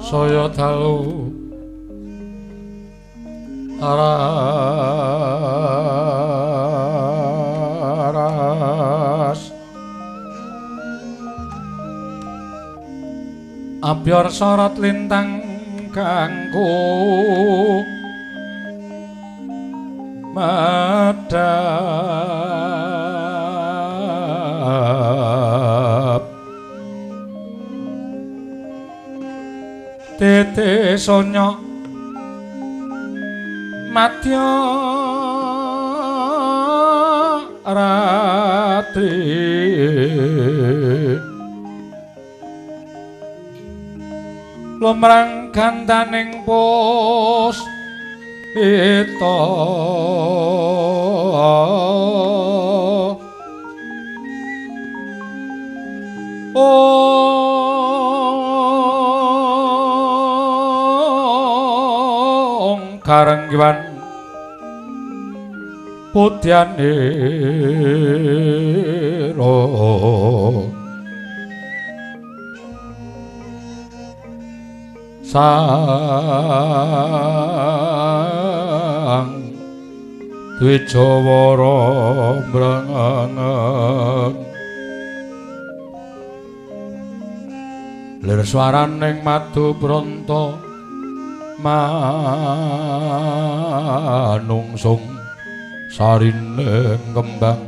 Saya dalu aras abyor sorot lintang kanggo madhap tete sonya madya ratri lumrang gandaning pus ita ong karenggiwan putyanira sang Dwijawara mrengeng lir swaraning madu bronto manungsung sarining kembang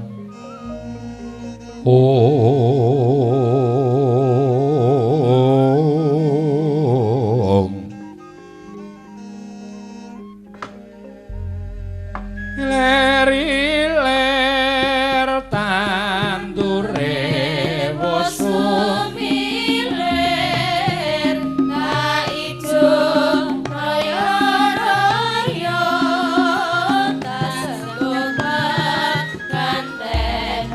ong ler-ler tandure wosu Sumilir ta ijo raya-raya ta senggo kanten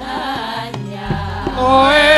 anyar. Oe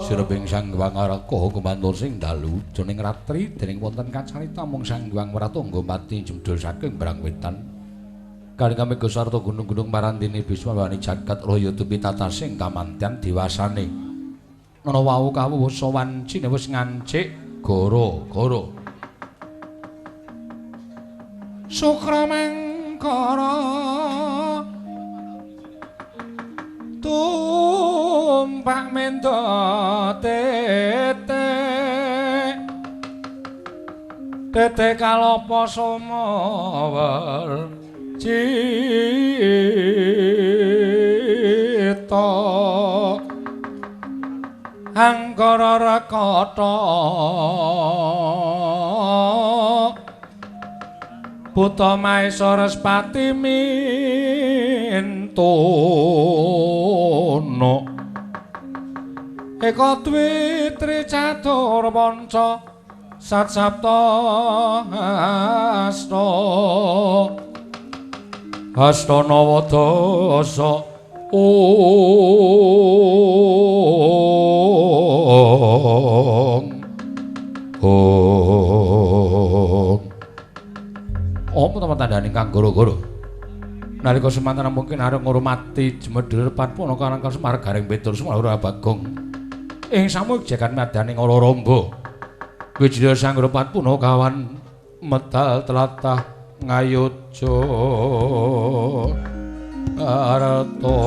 Sirbing Sang Hyang Araka gumantur sing dalu jroning ratri dening wonten kacarita mung Sang Hyang Wratangga mati jemdul saking Brang Wetan. Kaling mega sarta gunung-gunung marandene Biswawani jagat raya tupitatasing kamantyan diwasane. Nana wau kawuwusa wancine wis ngancik gara-gara. Sukra mangkara tumpak mendo tete tete kalopo somawer cita angkara rekata Buta Maesa Respati mintono Eka dwi tri catur panca sat sapta asta asta nawa dasa ong ong. Apa to tandhane kang goro-goro? Nalika semanten mungkin arep ngurmati jemedhur Patpuna Karang Semar Gareng Petruk Semar Bagong. Ing samu jegan madyaning Alaramba. Wijaya Sanggara Patpuna kawan medal tlatah Ngayogya Arta.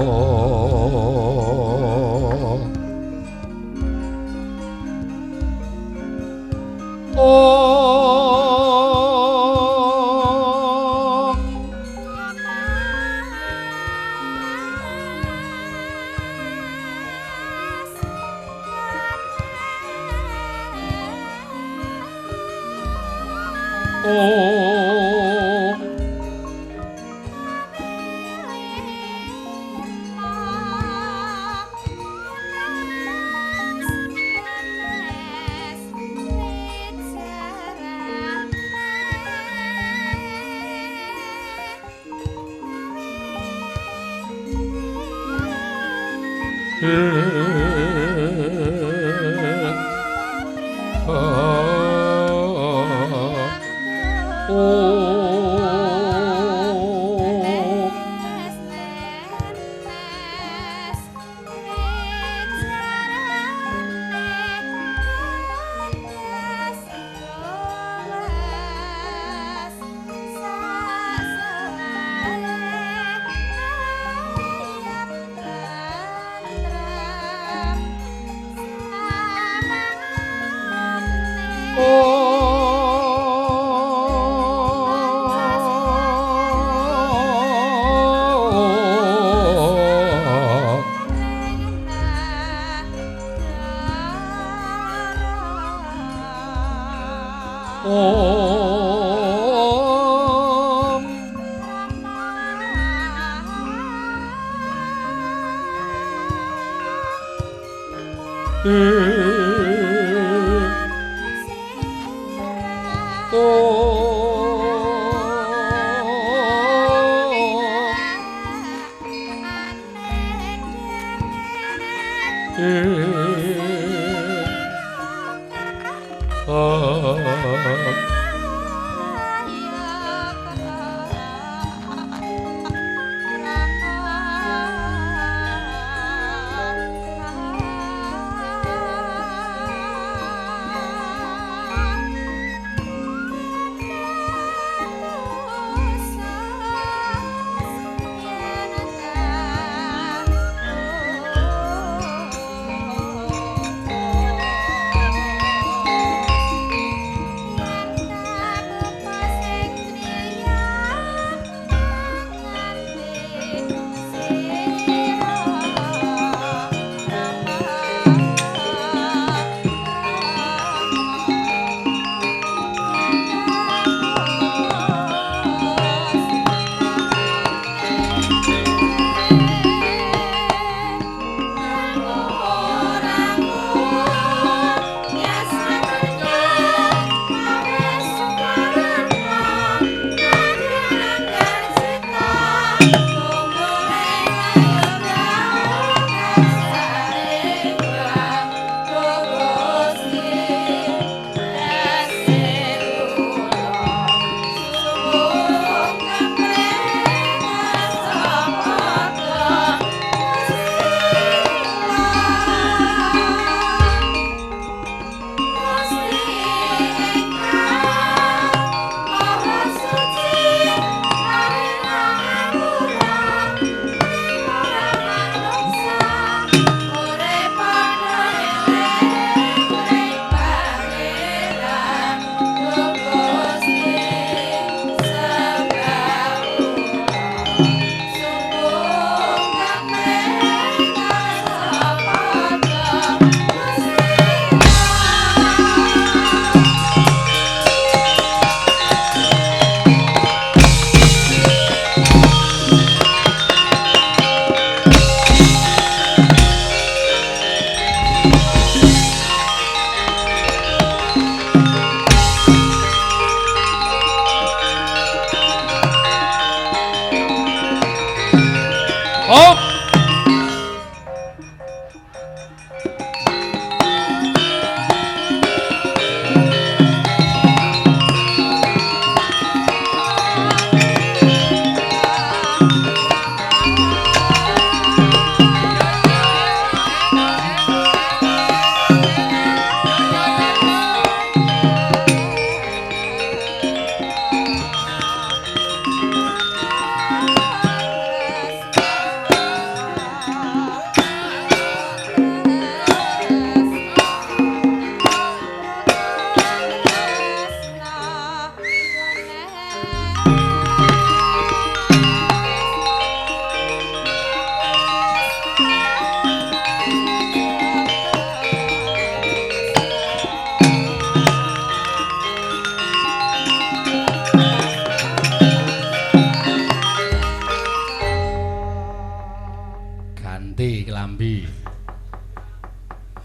Ganti kelambi.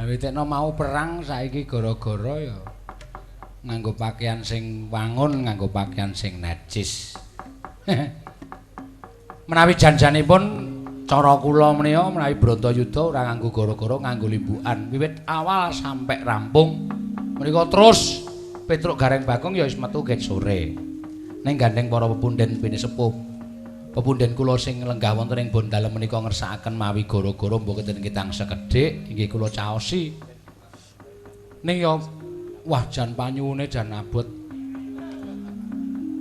Witekno mau perang saiki gara-gara ya nganggo pakaian sing wangun, nganggo pakaian sing necis. Menawi janjanipun cara kula menika menawi Bratayuda ora nganggo gara-gara, nganggo limbukan. Wiwit awal sampai rampung menika terus Petruk Gareng Bagong ya wis metu ket sore. Ning gandeng para pepunden pinisepuh. Pepunden kula sing lenggah wonten ing bondalem menika ngersakaken mawi gara-gara mboten ketang sekedhik inggih kula caosi. Ning ya wah jan panyuwune jan abot.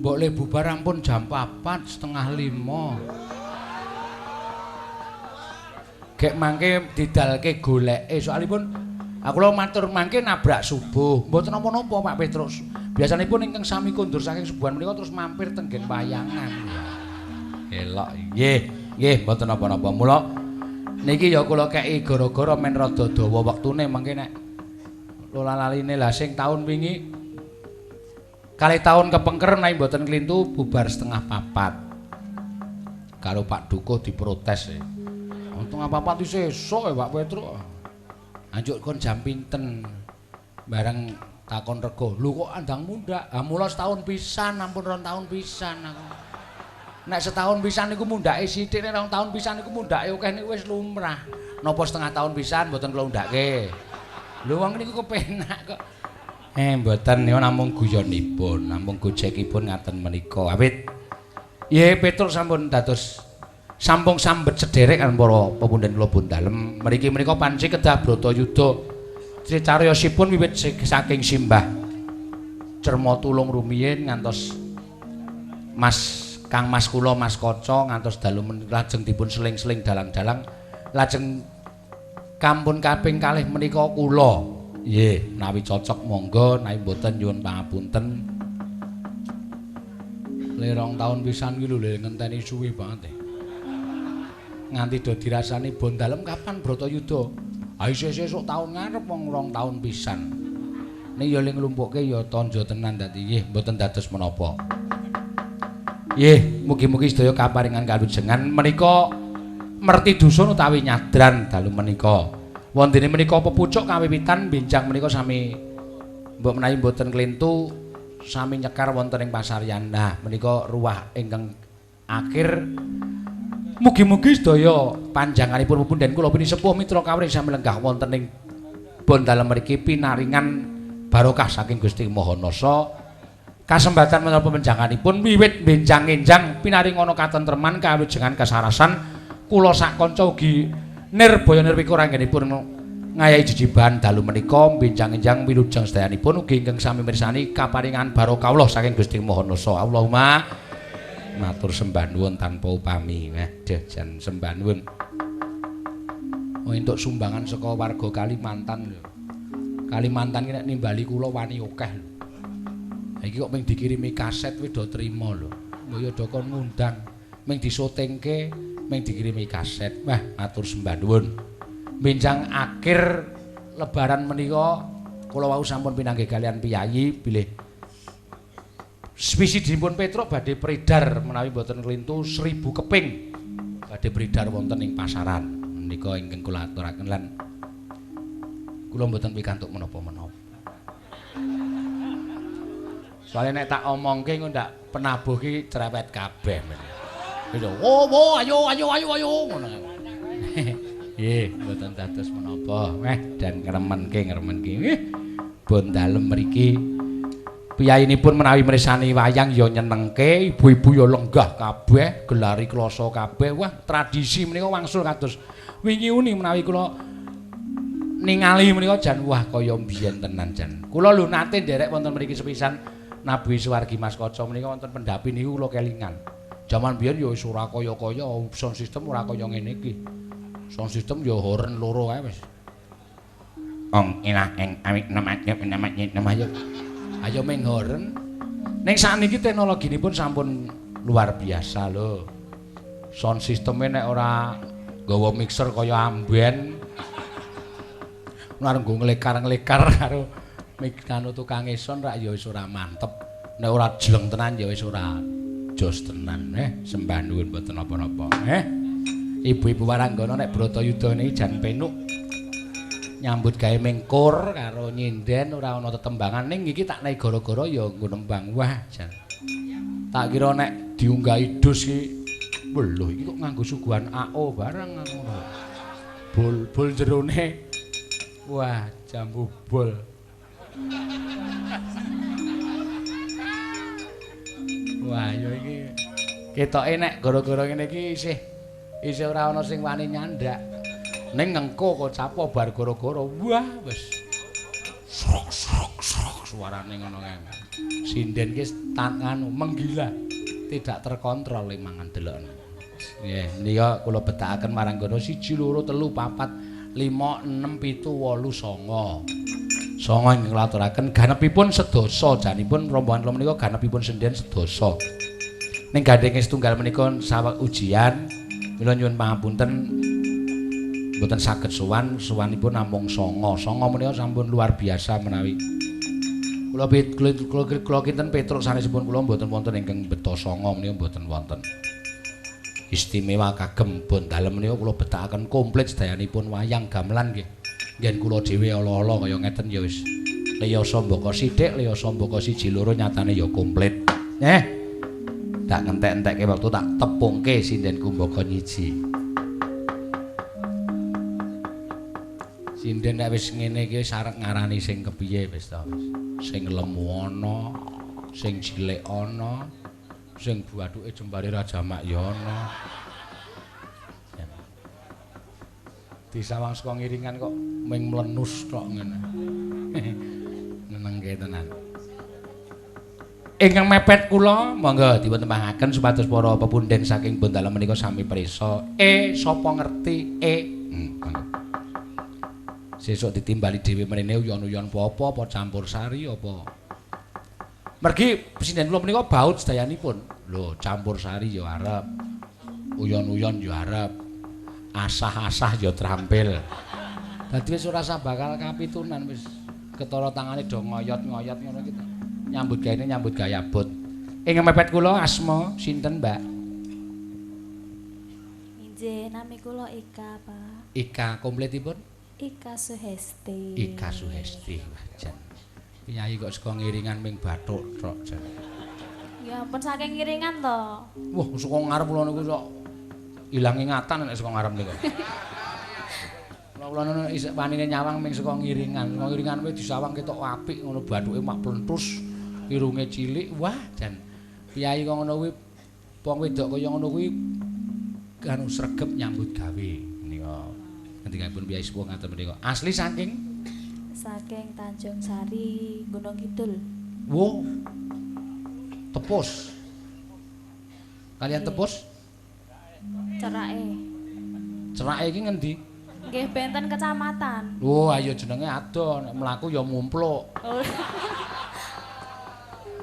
Mbok le bubar ampun jam 4, 4:30. Gek mangke didalke goleke soalipun aku kula matur mangke nabrak subuh. Mboten napa-napa Pak Petrus. Biasanipun ingkang sami kondur saking subuhan menika terus mampir teng nggen wayangan. Elok nggih, nggih mboten napa-napa. Mula niki ya kula kei gara-gara men rada dawa wektune mangke nek lolaline lah sing taun wingi kalih taun kepengker nek mboten klintu bubar 3:30. Karo Pak Dukuh diprotes. Untung apa-apa sesuk ya Pak Petruk. Anjuk kon jam pinten? Bareng takon rego. Lho kok andang mundhak? Ha mula setahun pisan, ampun 2 tahun pisan aku. Nek setahun pisan niku mundhake sithik, nek 2 tahun pisan niku mundhake akeh niku wis lumrah. Napa setengah tahun pisan mboten kula undhake. Lho wong niku kepenak kok. Mboten niku namung guyonipun, namung gojekipun ngaten menika. Awit nggih Petruk sampun dados sampun sambet sederek kan para pepunden kula bondalem. Mriki menika panci kedah Bratayuda. Cariyosipun wiwit saking simbah Cerma Tulung rumiyin ngantos Mas Kang Mas kula Mas Kaca ngantos dalu lajeng dipun seling-seling dalang-dalang lajeng kampun kaping kalih menika kula. Nggih, menawi cocok monggo, menawi mboten nyuwun pangapunten. Le 2 tahun pisan kuwi lho le ngenteni suwi banget. Nganti do dirasani bondalem kapan Bratayuda? Ha isih sesuk taun ngarep wong 2 tahun pisan. Ning ya le nglumpukke ya tanja tenan dadi nggih mboten dados menapa. Nggih, mugi-mugi sedaya kaparingan kawilujengan menika merti dusun utawi nyadran dalu menika. Wondene menika pepucuk kawiwitan benjang menika sami mbok menawi mboten klentu sami nyekar wonten ing pasaryan. Nah, menika ruwah ingkang akhir. Mugi-mugi sedaya panjanganipun pepunden kula pinisepuh mitra kawruh sami lenggah wonten ing bondalem mriki pinaringan barokah saking Gusti Maha Nasa. Kasembatan menapa pemenjanganipun wiwit benjang-enjang pinaringana katentreman kawilujengan kasarasan kula sak kanca ugi nirbaya nirwikara anggenipun ngayahi jejibahan dalu menika benjang-enjang wilujeng sedayanipun ugi ingkang sami mirsani kaparingan barokah Allah saking Gusti Maha Nasa. Allahumma matur sembah nuwun tanpa upami. Waduh jan sembah nuwun. Oh entuk sumbangan saka warga Kalimantan lho. Kalimantan ki nek nimbali kula wani akeh lho. Iki kok mung dikirimi kaset kuwi do trima lho. Mbok ya do kon ngundang, mung disotingke, mung dikirimi kaset. Wah, matur sembah nuwun. Benjang akhir lebaran menika kula wau sampun pinanggih kalian piyayi bilih VCD-pun Petruk badhe beredar menawi mboten klintu 1000 keping badhe beredar wonten ing pasaran. Menika ingkang kula aturaken lan kula mboten pikantuk menapa-menapa. Soale nek tak omongke engko ndak penabuh ki cerewet kabeh. Gitu. Oh, oh, ayo ayo ayo ayo ngono. Nggih, mboten dados menapa. Dan ngremenke. Bon dalem mriki piyayinipun menawi mirsani wayang ya nyenengke, ibu-ibu ya lenggah kabeh, gelari kloso kabeh. Wah, tradisi menika wangsul kados wingi uni menawi kula ningali menika jan wah kaya mbiyen tenan jan. Kula lho nate nderek wonten mriki sepisan nabuhi swargi Mas Kaca menika wonten pendhapi niku kula kelingan. Jaman biyen ya wis ora kaya-kaya sound system ora kaya ngene iki. Sound system ya horn loro kae wis. Ong ilah eng awit nemat nemat nemat. Ayo ming horn. Ning sakniki teknologinipun sampun luar biasa lho. Sound systeme nek ora nggawa mixer kaya amben. Ora nggo nglekar-nglekar karo mikanu tukang sound rak ya wis ora mantep. Nek ora jleng tenan ya wis ora jos tenan. Sembah nuwun mboten napa-napa. Ibu-ibu waranggana nek Bratayuda niki jan penuk. Nyambut gawe mengkur karo nyinden ora ana tetembangan ning iki tak nek gara-gara ya nggo nembang. Wah, jan. Tak kira nek diunggahi dus iki lho iki kok nganggo suguhan AO barang ngono. Bol-bol jerone. Wah, jambu bol. Wah, ya iki ketoke nek gara-gara ngene iki isih ora ana sing wani nyandak. Ning ngengko kok capo bar gara-gara. Wah, wis. Srok srok srok suarane ngono kae. Sinden ki nganu menggila, tidak terkontrol ing mangan delokne. Nggih, menika kula betakaken marang kono 1 2 3 4 5 6 7 8 9. Songo ingkang kula aturaken ganepipun sedasa, janipun rombongan kula menika ganepipun sendhen sedasa. Ning gandhenge setunggal menika saweg ujian, mila nyuwun pangapunten mboten saged sowan, sowanipun namung 9. 9 menika sampun luar biasa menawi. Kula kula kinten Petruk sanesipun kula mboten wonten ingkang beto 9 menika mboten wonten. Istimewa kagem bon dalem menika kula betakaken komplit sedayanipun wayang gamelan nggih. Ngen kula dhewe ala-ala kaya ngeten ya wis. Liyasa mbaka sithik, liyasa mbaka 1 2 nyatane ya komplit. Tak ngentek-entekke wektu tak tepungke sinden kumbaka nyiji. Sinden nek wis ngene iki wis arep ngarani sing kepiye wis ta wis. Sing lemu ana, sing cilik ana, sing bathuke jembare Raja Mak ya ana. Disawang saka ngiringan kok ming mlenus tok ngene. Nenengke tenan. Ingkang mepet kula monggo dipun tembangaken supados para pepunden saking Bondalem menika sami prisa. Sapa ngerti? Monggo. Sesuk ditimbali dhewe mrene uyon-uyon apa apa campur sari apa. Mergi sinden kula menika baut sedayanipun. Lho, campur sari ya arep. Uyon-uyon ya arep. Asah-asah ya trampil. Dadi wis ora usah bakal kapitunan wis ketara tangane do ngoyot-ngoyot ngono iki. Nyambut gaene nyambut gawe abot. Ing mepet kula asma sinten, Mbak? Injih, nami kula Ika, Pak. Ika komplitipun? Ika Suhesti. Ika Suhesti. Wah, jan. Piyayi kok saka ngiringan ming bathuk tok jan. Ya ampun saking ngiringan to. Wah, saka ngarep kula niku sok ilang ingatan nek saka ngarep niku. Kula niku isih wanine nyawang ming saka ngiringan. Saka ngiringan kuwi disawang ketok apik ngono bathuke mak plentus, irunge cilik. Wah, jan. Piyayi kok ngono kuwi wong wedok kaya ngono kuwi anu sregep nyambut gawe menika. Ngendikanipun piyayi sepuh ngaten menika. Asli saking Tanjung Sari, Gunung Kidul. Wo. Tepus. Kalian tepus? Cerake. Cerake iki ngendi? Nggih benten kecamatan. Oh, ayo jenenge adoh, nek mlaku ya mumpluk. Oh.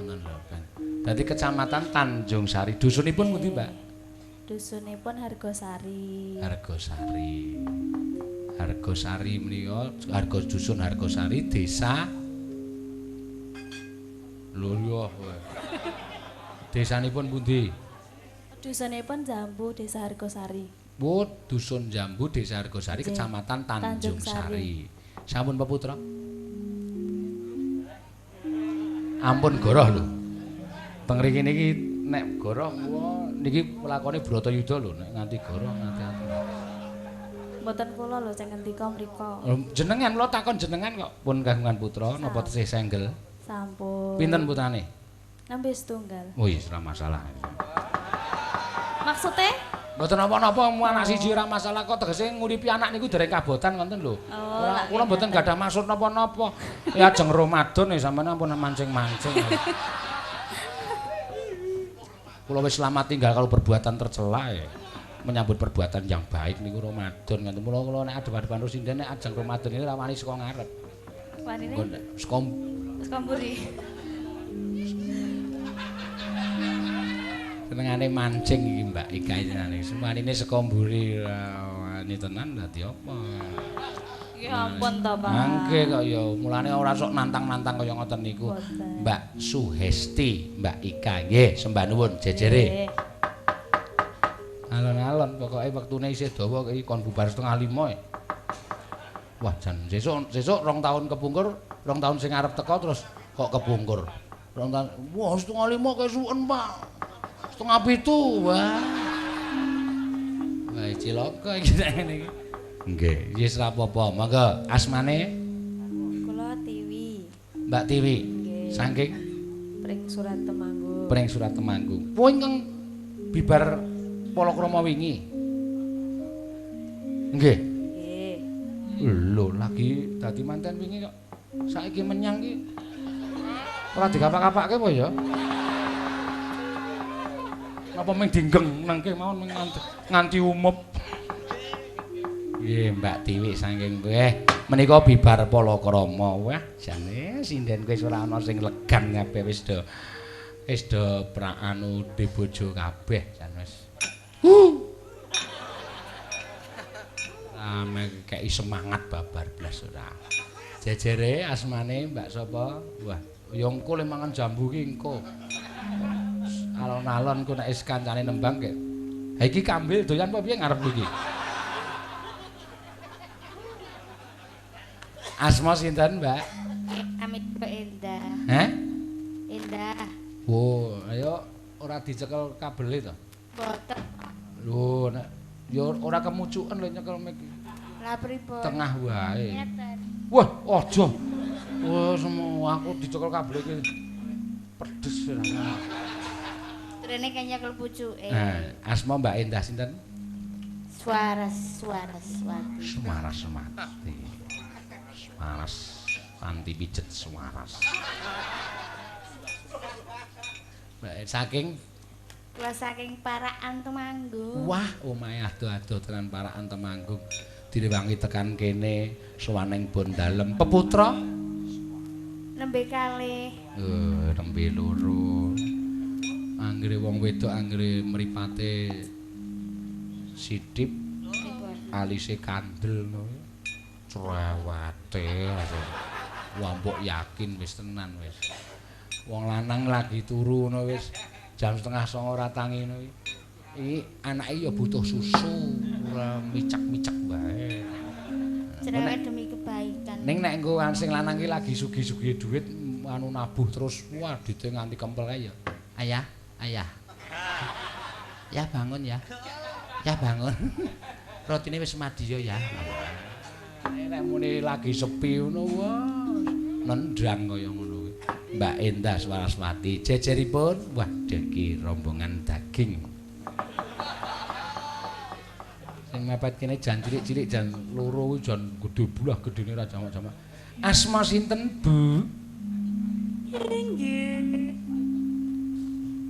Ngoten lho, Ben. Dadi kecamatan Tanjung Sari. Dusunipun pundi, Mbak? Dusunipun Hargosari. Hargosari. Hargosari menika harga dusun Hargosari desa lho yo. Desanipun pundi? Dusunipun Jambu, Desa Hargosari. Oh, Dusun Jambu, Desa Hargosari, Kecamatan Tanjung Sari. Sampun peputra? Ampun goroh lho. Teng mriki niki nek goroh kula niki lakone Bratayuda lho nek nganti goroh nganti ati. Mboten kula lho sing ngendika mriku. Jenengan kula takon jenengan kok pun kagungan putra napa tesih senggel? Sampun. Pinten putrane? Nembe setunggal. Oh iya, ora masalah. Maksude? Mboten napa-napa anak siji ora masalah kok tegese nguripi anak niku dereng kabotan ngoten lho. Ora kula mboten gadah maksud napa-napa. Ya ajeng Ramadan ya sampeyan ampun mancing-mancing. Kula wis selamat tinggal kalau perbuatan tercela ya. Menyambut perbuatan yang baik niku Ramadan ngoten. Mula kula nek adep-adepan terus sinden nek ajeng Ramadan ini ra wani saka ngarep. Wanine? Saka mburi. Senengane mancing iki Mbak Ika jenenge. Wanine saka mburi wani tenan dadi apa? Ya ampun to, Pak. Mangke kok ya mulane ora sok nantang-nantang kaya ngoten niku. Mbak Suhesti, Mbak Ika nggih, sembah nuwun jejere. Alon-alon. Katon pokoke wektune isih dawa iki kon bubar 4:30. Wah, jan sesuk sesuk 2 tahun kepungkur, 2 tahun sing arep teko terus kok kepungkur. 2 tahun. Wah, 4:30 kesuwen, Pak. 6:30. Wah. Wah, cilaka iki nek ngene iki. Nggih, wis ora apa-apa. Monggo, asmane? Kula Tiwi. Mbak Tiwi. Nggih. Saking Pring Surat Temanggung. Pring Surat Temanggung. Oh, ingkang bibar palakrama wingi. Nggih. Nggih. Lho, lagi dadi manten wingi kok saiki menyang iki. Ora dikapak-kapake apa ya? Napa mung dinggeng nangke mawon nganti umup. Nggih, Mbak Tiwi saking kowe menika bibar palakrama. Wah, jane sinden kowe ora ana sing legan kabeh wis do praanu de bojo kabeh jan wis. Ame kei semangat babar blas ora. Jejere asmane Mbak sapa? Wah, ya engko le mangan jambu ki engko. Alon-alon ku nek wis kancane nembang kek. Ha iki kambil doyan apa piye ngarep iki? Asma sinten, Mbak? Amit Endah. Heh? Endah. Wo, ayo ora dicekel kabele to? Mboten. Lho, nek ya ora kemucuken lho nyekel mic. Lah pripun? Tengah wae. Ngeten. Wah, aja. Wah, semua aku dicekel kabele iki pedes ora. Trene kan nyekel pucuke. Nah, asma Mbak Endah sinten? Suara suara suara. Suara semati. Waras anti pijet suaras. Mbak saking kula saking Parakan Temanggung. Wah, omahe adoh-adoh tenan Parakan Temanggung. Direwangi tekan kene sowan ing bon dalem. Peputra nembe kalih. Nembe loro. Anggere wong wedok anggere mripate sithip alise kandel ngono. Cerewete. Wah, mbok yakin wis tenan wis. Wong lanang lagi turu ngono wis jam 8:30 ora tangi ngono iki. Iki anake ya butuh susu, ora micek-micek wae. Cerewet demi kebaikan. Ning nek engko sing lanang iki lagi sugih-sugihe dhuwit anu nabuh terus wah dite nganti kempel kae ya. Ayah, ayah. Ya bangun ya. Ya bangun. Rotine wis madya ya. Nek muni lagi sepi ngono wah nendang kaya ngono kuwi. Mbak Endah Swaraswati jejeripun wah iki rombongan daging. Sing mepet kene jan cilik-cilik jan loro kuwi jan gedhe bulah gedene ra jamak-jamak. Asma sinten, Bu? Nggih.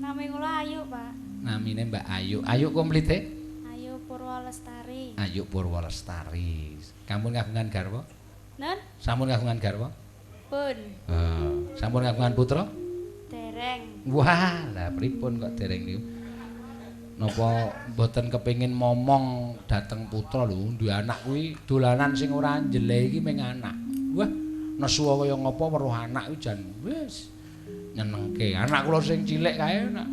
Nami kula Ayu, Pak. Namine Mbak Ayu. Ayu komplite? Ayu Purwa Lestari. Ayu Purwa Lestari. Sampun kagungan garwa? Nun? Sampun kagungan garwa? Pun. Sampun kagungan putra? Dereng. Wah, lah pripun kok dereng niku? Napa mboten kepengin momong dhateng putra lho, duwe anak kuwi dolanan sing ora njeleh iki mung anak. Wah, nesu kaya ngapa weruh anak kuwi jan wis nyenengke. Anak kula sing cilik kae nek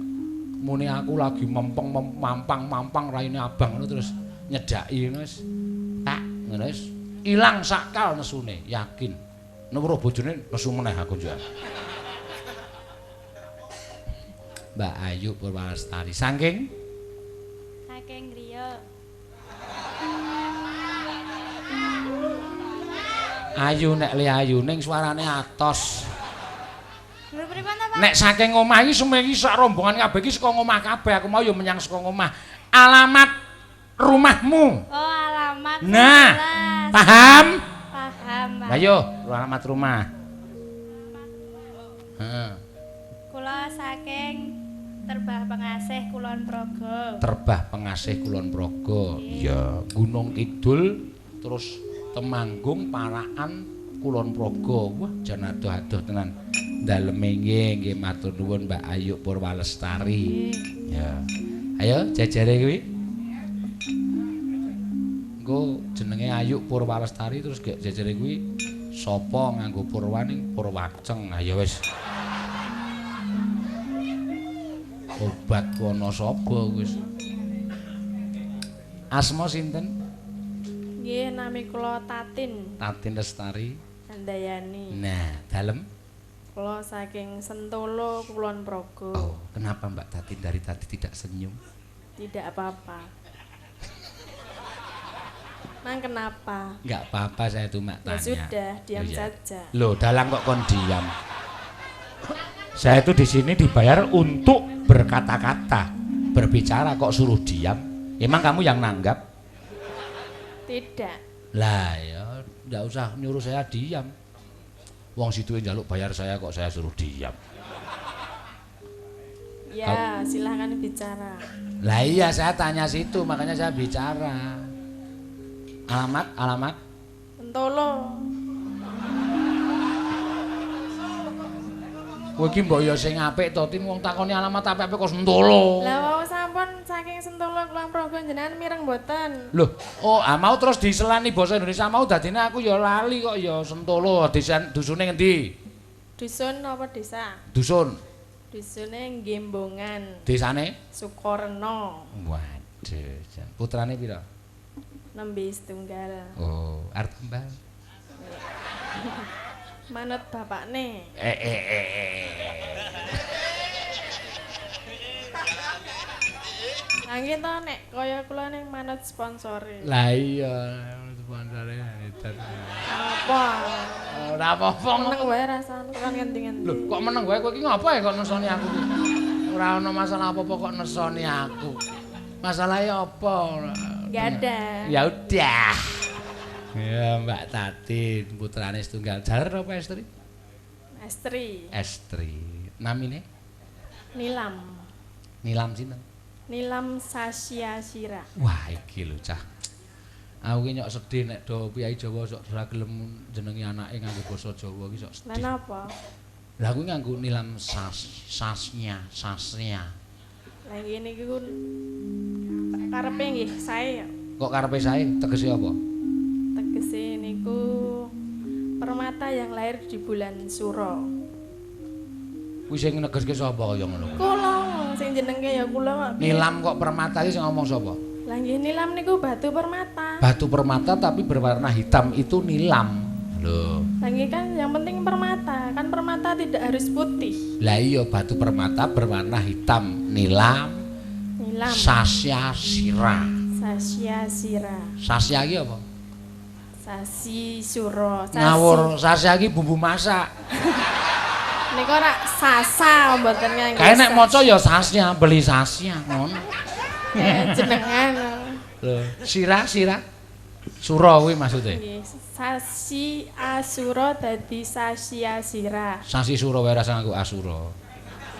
muni aku lagi mempeng mampang-mampang raine abang ngono terus nyedhaki ngono wis. Tak ngono wis ilang sakal nesune, yakin. Nek weruh bojone nesu meneh aku njuk. Mbak Ayu Purwalestari saking saking griya. Ayu nek le ayu ning suarane atos. Lho pripun ta, Pak? Nek saking omah iki semene sak rombongan kabeh iki saka omah kabeh aku mau ya menyang saka omah. Alamat rumahmu. Oh, alamat. Nah, paham? Paham, Pak. Lah yo, alamat rumah. Heeh. Kula saking Terbah Pengasih Kulon Progo. Terbah Pengasih Kulon Progo. Iya, Gunung Kidul terus Temanggung Parakan Kulon Progo. Wah, jan adoh-adoh tenan. Daleme nggih nggih matur nuwun Mbak Ayu Purwalestari. Ya. Ayo jejere kuwi. Engko jenenge Ayu Purwalestari terus gek jejere kuwi sapa nganggo purwa ning Purwaceng. Ha ya wis. Obat Wanasaba wis. Asma sinten? Nggih, nami kula Tatin. Tatin Lestari Handayani. Nah, dalem kula saking Sentolo, Kulon Progo. Oh, kenapa Mbak Tatin dari tadi tidak senyum? Tidak apa-apa. Nang kenapa? Enggak apa-apa, saya cuma tanya. Ya sudah, diam ya. Saja. Loh, dalang kok kon diam. Saya itu di sini dibayar untuk berkata-kata, berbicara kok suruh diam. Emang kamu yang nanggap? Tidak. Lah ya, enggak usah nyuruh saya diam. Wong situ yang njaluk bayar saya kok saya suruh diam. Ya, silahkan bicara. Lah iya, saya tanya situ, makanya saya bicara. Alamat, alamat? Sentolo. Kowe iki mbok ya sing apik to, Tin, wong takoni alamat apik-apik kok Sentolo. Lah wau sampun saking Sentolo Kulon Progo jenengan mireng mboten? Loh, oh, ah, mau terus diselani basa Indonesia mau dadine aku ya lali kok ya Sentolo, desa dusune ngendi? Dusun apa desa? Dusun. Dusune Gembongan. Desane? Sukoreno. Waduh, jan. Putrane pira? Nembe setunggal. Oh, arep tambah. Manut bapakne. Lah nggih to nek kaya kula ning manut sponsore. Lah iya, sponsore edan. Apa? Ora apa-apa. Meneng wae rasane tekan ngendi-ngendi. Lho, kok meneng wae kowe iki ngapa ya kok nesoni aku iki? Ora ana masalah apa-apa kok nesoni aku. Masalahe apa? Enggak ada. Ya udah. Ya Mbak Tatin, putrane setunggal. Jaler apa estri? Estri. Estri. Namine? Nilam. Nilam sinten? Nilam Sasya Sira. Wah, iki lho cah. Aku ki nyok sedih nek do piyai Jawa sok ora gelem jenengi anake nganggo basa Jawa ki sok Lah sedih. napa? Lah kuwi nganggo nilam sasnya, sasnya. Lah ngene iki ku karepe nggih sae. Kok karepe sae tegese apa? Tegese niku permata yang lahir di bulan Suro. Kuwi sing negeske sapa kaya ngono kuwi? Kula sing jenenge ya kula kok. Nilam kok permata iki sing ngomong sapa? Lah nggih nilam niku batu permata. Batu permata tapi berwarna hitam itu nilam. Lho. Lah nggih kan yang penting permata, kan permata tidak harus putih. Lah iya batu permata berwarna hitam, nilam. Nilam. Sasya Sira. Sasya Sira. Sasya iki apa? Sasi Suro. Sasi. Ngawur, sasya iki bumbu masak. Niku ora sasa mboten nganggo. Kae nek maca ya sasya, beli sasya ngono. Jenengan. Lho, sira sira. Sura kuwi maksude. Nggih, sasi asura dadi sasya sira. Sasi sura wae rasa nganggo asura.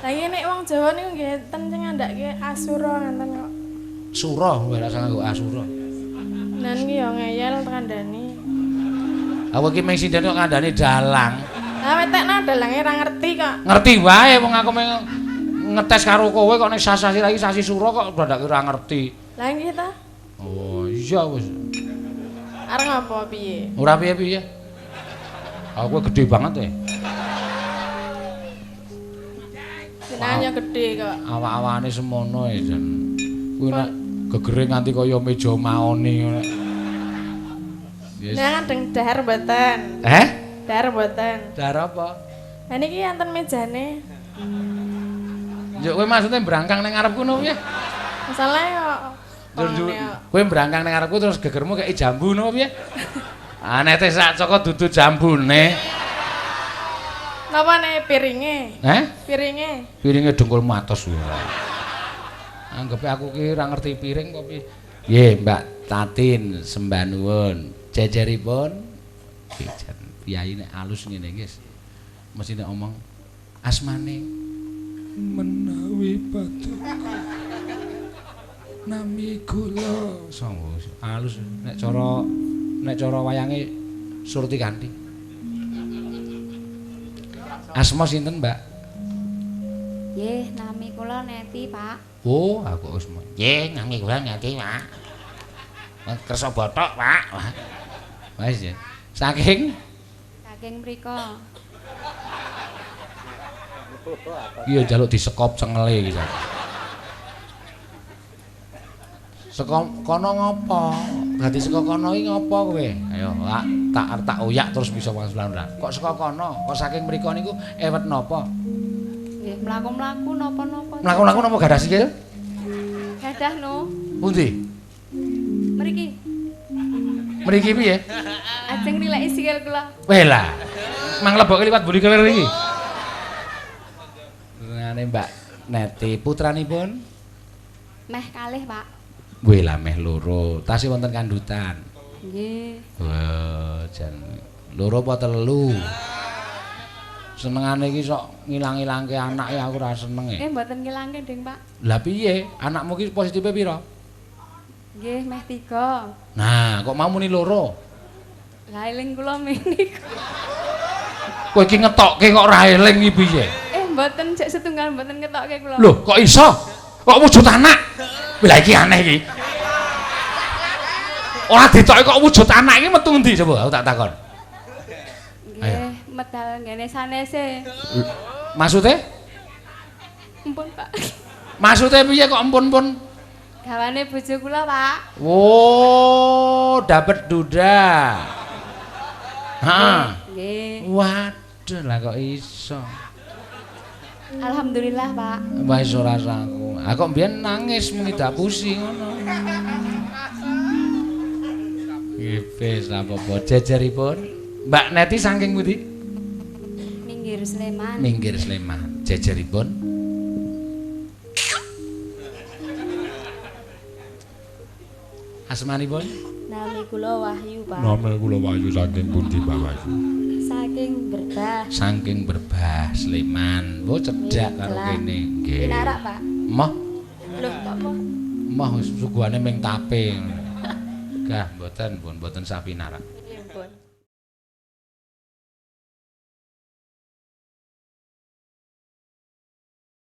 Lah iki nek wong Jawa niku nggih ten sing ngandhake asura ngoten kok. Sura wae rasa nganggo asura. Nan iki ya ngeyel kandhane. Aku iki mung sinden kok kandhane dalang. Lah wetekno dalange ora ngerti kok. Ngerti wae wong aku mung ngetes karo kowe kok nek sasasi iki sasi sura kok dadak ora ngerti. Lah nggih ta? Oh iya wis. Arep ngapa piye? Ora piye-piye. Aku gede banget ya. Jenengan ya gede kok. Awak-awakane semono ya jan. Kuwi nek gegere nganti kaya meja maoni ngono. Yes. Jenengan deng dahar mboten? Eh? Dahar mboten? Dahar apa? Lah niki enten mejane. Yo kowe maksudnya brangkang ning ngarepku ngono piye? Masalahe kok. Kowe brangkang ning ngarepku terus gegermu kaya jambu ngono piye? Aneh teh sak coko dudu jambune. Napa nek piringe? Heh? Piringe. Piringe dengkulmu atos kuwi. Anggepe aku ki ora ngerti piring kok piye. Nggih, Mbak Tatin sembah nuwun. Jejeripun ki jan piyai nek alus ngene iki mesti nek omong asmane menawi paduka nami kula sanggo alus nek cara wayange Surti Kanthi. Asma sinten, Mbak? Nggih, nami kula Neti, Pak. Oh, aku wis. Nggih, nami kula Neti, Pak. Kersa bothok, Pak. Wis ya. Saking saking mriko. Iya njaluk disekop cengele iki. Saka kono ngopo? Dadi saka kono iki ngopo kowe? Ayo, tak tak oyak terus bisa wangsulan ora. Kok saka kono? Kok saking mriko niku ewet napa? Nggih, mlaku-mlaku napa-napa. Mlaku-mlaku napa gadah sikil? Gadah no. Pundi? Mriki. Mriki piye? Ajeng nilai sikil kula. Weh lah. Mang leboke liwat mburi kelir iki. Ngene Mbak Neti putranipun meh kalih, Pak. Weh lah meh loro. Tasih wonten kandutan. Nggih. Wah, jan loro apa telu? Senengane iki sok ngilang-ilangke anak ya aku ora seneng e. Mboten ngilangke, Ding, Pak. Lah piye? Anakmu iki positife pira? Nggih, meh 3. Nah, kok mau muni loro? Lah eling kula meniku. Kowe iki ngetokke kok ora eling iki piye? Mboten cek setunggal mboten ngetokke kula. Loh, kok iso? Kok wujud anak? Lah iki aneh iki. Ora ditokke kok wujud anak iki metu ngendi coba aku tak takon. Nggih, medal ngene sanese. Maksude? Empun, Pak. Maksude piye kok empun-pun? Gawane bojo kula, Pak. Oh, dapet duda. Heeh. Nggih. Waduh, lah kok iso. Alhamdulillah, Pak. Wah iso rasaku. Ah kok mbiyen nangis muni dapusi ngono. Nggih, wis apa-apa jejeripun. Mbak Neti saking pundi? Minggir Sleman. Minggir Sleman. Jejeripun. Asmanipun? Nami kula Wahyu, Pak. Nami kula Wahyu saking pundi, Pak Wahyu? Saking Berbah. Saking Berbah Sleman. Oh, cedhak karo kene. Nggih. Pinarak, Pak. Moh. Lho, kok moh? Moh suguhane ming tape. Gah, mboten, pun mboten sah pinarak. Nggih, pun.